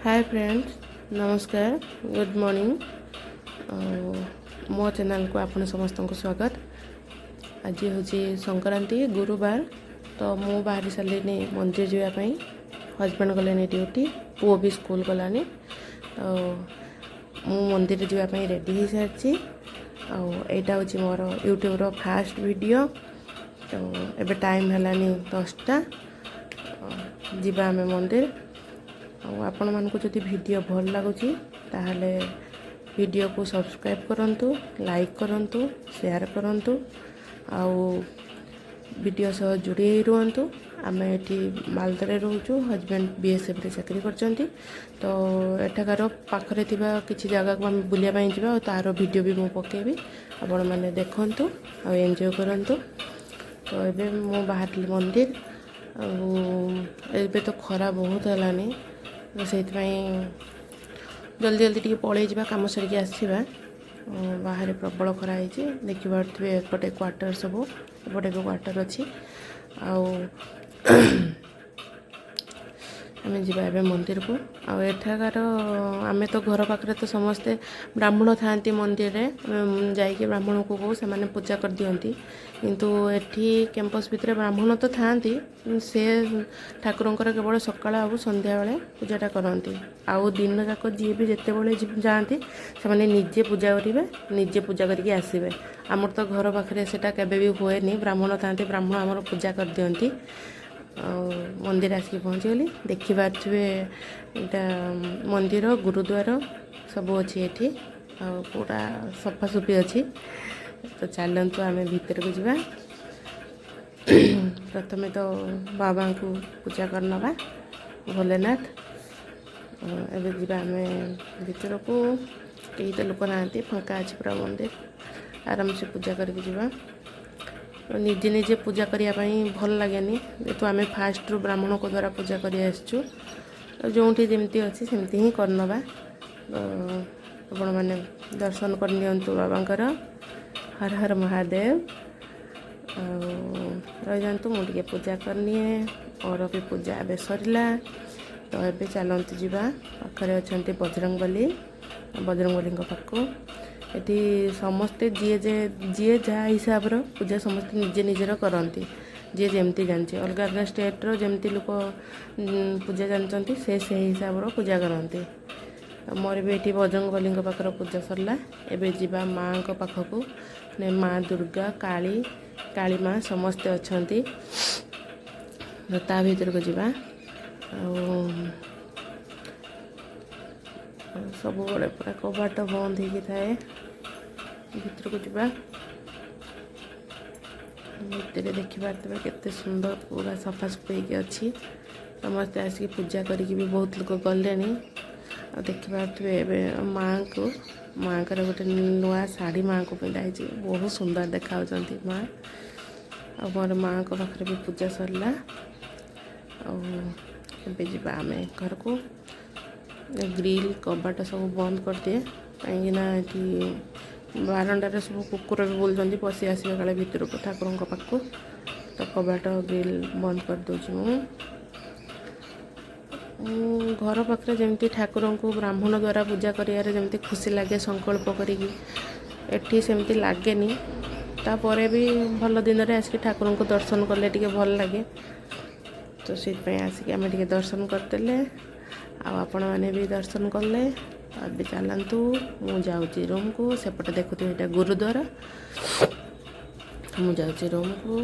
ହାଏ friends, ନମସ୍କାର, good morning. ଆଉ ମୋ ଚ୍ୟାନେଲ୍କୁ ଆପଣ ସମସ୍ତଙ୍କୁ ସ୍ୱାଗତ। ଆଜି ହେଉଛି ସଂକ୍ରାନ୍ତି, ଗୁରୁବାର। ତ ମୁଁ ବାହାରି ସାରିଲିଣି ମନ୍ଦିର ଯିବା ପାଇଁ। ହଜବେଣ୍ଡ ଗଲେଣି ଡ୍ୟୁଟି, ପୁଅ ବି ସ୍କୁଲ ଗଲାଣି। ତ ମୁଁ ମନ୍ଦିର ଯିବା ପାଇଁ ରେଡ଼ି ହେଇସାରିଛି। ଆଉ ଏଇଟା ହେଉଛି ମୋର ୟୁଟ୍ୟୁବ୍ର ଫାଷ୍ଟ ଭିଡ଼ିଓ। ତ ଏବେ ଟାଇମ୍ ହେଲାନି 10ଟା। ଯିବା ଆମେ ମନ୍ଦିର। ଆଉ ଆପଣମାନଙ୍କୁ ଯଦି ଭିଡ଼ିଓ ଭଲ ଲାଗୁଛି, ତାହେଲେ ଭିଡ଼ିଓକୁ ସବସ୍କ୍ରାଇବ୍ କରନ୍ତୁ, ଲାଇକ୍ କରନ୍ତୁ, ସେୟାର କରନ୍ତୁ ଆଉ ଭିଡ଼ିଓ ସହ ଯୋଡ଼ି ହେଇ ରୁହନ୍ତୁ। ଆମେ ଏଠି ମାଲଦାରେ ରହୁଛୁ। ହଜବେଣ୍ଡ ବିଏସ୍ଏଫ୍ରେ ଚାକିରି କରିଛନ୍ତି। ତ ଏଠାକାର ପାଖରେ ଥିବା କିଛି ଜାଗାକୁ ଆମେ ବୁଲିବା ପାଇଁ ଯିବା ଆଉ ତା'ର ଭିଡ଼ିଓ ବି ମୁଁ ପକାଇବି। ଆପଣମାନେ ଦେଖନ୍ତୁ ଆଉ ଏନ୍ଜୟ କରନ୍ତୁ। ତ ଏବେ ମୁଁ ବାହାରିଲି ମନ୍ଦିର। ଆଉ ଏବେ ତ ଖରା ବହୁତ ହେଲାନି, ତ ସେଇଥିପାଇଁ ଜଲ୍ଦି ଜଲ୍ଦି ଟିକେ ପଳେଇ ଯିବା, କାମ ସାରିକି ଆସିବା। ବାହାରେ ପ୍ରବଳ ଖରା ହେଇଛି, ଦେଖିପାରୁଥିବେ। ଏପଟେ କ୍ୱାର୍ଟର ସବୁ, ଏପଟେ ବି କ୍ୱାର୍ଟର ଅଛି। ଆଉ ଆମେ ଯିବା ଏବେ ମନ୍ଦିରକୁ। ଆଉ ଏଠାକାର ଆମେ ତ ଘର ପାଖରେ ତ ସମସ୍ତେ ବ୍ରାହ୍ମଣ ଥାଆନ୍ତି ମନ୍ଦିରରେ। ଆମେ ଯାଇକି ବ୍ରାହ୍ମଣକୁ କହୁ, ସେମାନେ ପୂଜା କରିଦିଅନ୍ତି। କିନ୍ତୁ ଏଠି କ୍ୟାମ୍ପସ୍ ଭିତରେ ବ୍ରାହ୍ମଣ ତ ଥାଆନ୍ତି, ସେ ଠାକୁରଙ୍କର କେବଳ ସକାଳ ଆଉ ସନ୍ଧ୍ୟାବେଳେ ପୂଜାଟା କରନ୍ତି। ଆଉ ଦିନ ଯାକ ଯିଏ ବି ଯେତେବେଳେ ଯାଆନ୍ତି, ସେମାନେ ନିଜେ ପୂଜା କରିବେ, ନିଜେ ପୂଜା କରିକି ଆସିବେ। ଆମର ତ ଘର ପାଖରେ ସେଇଟା କେବେ ବି ହୁଏନି। ବ୍ରାହ୍ମଣ ଥାଆନ୍ତି, ବ୍ରାହ୍ମଣ ଆମର ପୂଜା କରିଦିଅନ୍ତି। ଆଉ ମନ୍ଦିର ଆସିକି ପହଞ୍ଚିଗଲି। ଦେଖିପାରୁଥିବେ, ଏଇଟା ମନ୍ଦିର, ଗୁରୁଦ୍ୱାର ସବୁ ଅଛି ଏଠି। ଆଉ ପୁରା ସଫାସୁଫି ଅଛି। ତ ଚାଲନ୍ତୁ, ଆମେ ଭିତରକୁ ଯିବା। ପ୍ରଥମେ ତ ବାବାଙ୍କୁ ପୂଜା କରିନେବା, ଭୋଲେନାଥ। ଏବେ ଯିବା ଆମେ ଭିତରକୁ। କେହି ତ ଲୋକ ନାହାନ୍ତି, ଫାଙ୍କା ଅଛି ପୁରା ମନ୍ଦିର। ଆରାମସେ ପୂଜା କରିକି ଯିବା। ନିଜେ ନିଜେ ପୂଜା କରିବା ପାଇଁ ଭଲ ଲାଗେନି, ଯେହେତୁ ଆମେ ଫାଷ୍ଟରୁ ବ୍ରାହ୍ମଣଙ୍କ ଦ୍ୱାରା ପୂଜା କରି ଆସିଛୁ। ତ ଯେଉଁଠି ଯେମିତି ଅଛି, ସେମିତି ହିଁ କରିନେବା। ତ ଆପଣମାନେ ଦର୍ଶନ କରିନିଅନ୍ତୁ ବାବାଙ୍କର। ହର ହର ମହାଦେବ। ଆଉ ରହିଯାଆନ୍ତୁ, ମୁଁ ଟିକେ ପୂଜା କରିନିଏ। ମୋର ବି ପୂଜା ଏବେ ସରିଲା। ତ ଏବେ ଚାଲନ୍ତୁ ଯିବା, ପାଖରେ ଅଛନ୍ତି ବଜରଙ୍ଗବଲି, ବଜରଙ୍ଗବଲିଙ୍କ ପାଖକୁ। ଏଠି ସମସ୍ତେ ଯିଏ ଯିଏ ଯାହା ହିସାବର ପୂଜା ସମସ୍ତେ ନିଜେ ନିଜର କରନ୍ତି, ଯିଏ ଯେମିତି ଜାଣିଛି। ଅଲଗା ଅଲଗା ଷ୍ଟେଟ୍ର ଯେମିତି ଲୋକ ପୂଜା ଜାଣିଛନ୍ତି, ସେ ସେଇ ହିସାବର ପୂଜା କରନ୍ତି। ତ ମୋର ବି ଏଠି ବଜରଙ୍ଗବଲିଙ୍କ ପାଖର ପୂଜା ସରିଲା। ଏବେ ଯିବା ମାଆଙ୍କ ପାଖକୁ। ମାନେ ମା ଦୁର୍ଗା, କାଳୀ, କାଳୀ ମା ସମସ୍ତେ ଅଛନ୍ତି। ତ ତା ଭିତରକୁ ଯିବା। ଆଉ ସବୁବେଳେ ପୁରା କବାଟ ବନ୍ଦ ହେଇକି ଥାଏ। ଭିତରକୁ ଯିବା। ଭିତରେ ଦେଖିପାରୁଥିବେ, କେତେ ସୁନ୍ଦର ପୁରା ସଫାସୁଫି ହେଇକି ଅଛି। ସମସ୍ତେ ଆସିକି ପୂଜା କରିକି ବି ବହୁତ ଲୋକ ଗଲେଣି। ଆଉ ଦେଖିପାରୁଥିବେ ଏବେ ମାଆଙ୍କୁ, ମାଆଙ୍କର ଗୋଟେ ନୂଆ ଶାଢ଼ୀ ମାଆଙ୍କୁ ପିନ୍ଧା ହେଇଛି। ବହୁତ ସୁନ୍ଦର ଦେଖାଯାଉଛନ୍ତି ମା। ଆଉ ମୋର ମାଆଙ୍କ ପାଖରେ ବି ପୂଜା ସରିଲା। ଆଉ ଏବେ ଯିବା ଆମେ ଘରକୁ। ଗ୍ରିଲ୍ କବାଟ ସବୁ ବନ୍ଦ କରିଦିଏ, କାହିଁକିନା ଏଠି ବାରଣ୍ଡାରେ ସବୁ କୁକୁର ବି ବୁଲୁଛନ୍ତି, ପଶି ଆସିବେ କାଳେ ଭିତରକୁ ଠାକୁରଙ୍କ ପାଖକୁ। ତ କବାଟ ଗ୍ରିଲ୍ ବନ୍ଦ କରିଦେଉଛି ମୁଁ। ମୁଁ ଘର ପାଖରେ ଯେମିତି ଠାକୁରଙ୍କୁ ବ୍ରାହ୍ମଣ ଦ୍ୱାରା ପୂଜା କରିବାରେ ଯେମିତି ଖୁସି ଲାଗେ ସଂକଳ୍ପ କରିକି, ଏଠି ସେମିତି ଲାଗେନି। ତାପରେ ବି ଭଲ ଦିନରେ ଆସିକି ଠାକୁରଙ୍କୁ ଦର୍ଶନ କଲେ ଟିକେ ଭଲ ଲାଗେ। ତ ସେଇଥିପାଇଁ ଆସିକି ଆମେ ଟିକେ ଦର୍ଶନ କରିଦେଲେ ଆଉ ଆପଣମାନେ ବି ଦର୍ଶନ କଲେ। ଏବେ ଚାଲନ୍ତୁ, ମୁଁ ଯାଉଛି ରୁମ୍କୁ। ସେପଟେ ଦେଖୁଥିବେ, ଏଇଟା ଗୁରୁଦ୍ୱାର। ମୁଁ ଯାଉଛି ରୁମ୍କୁ।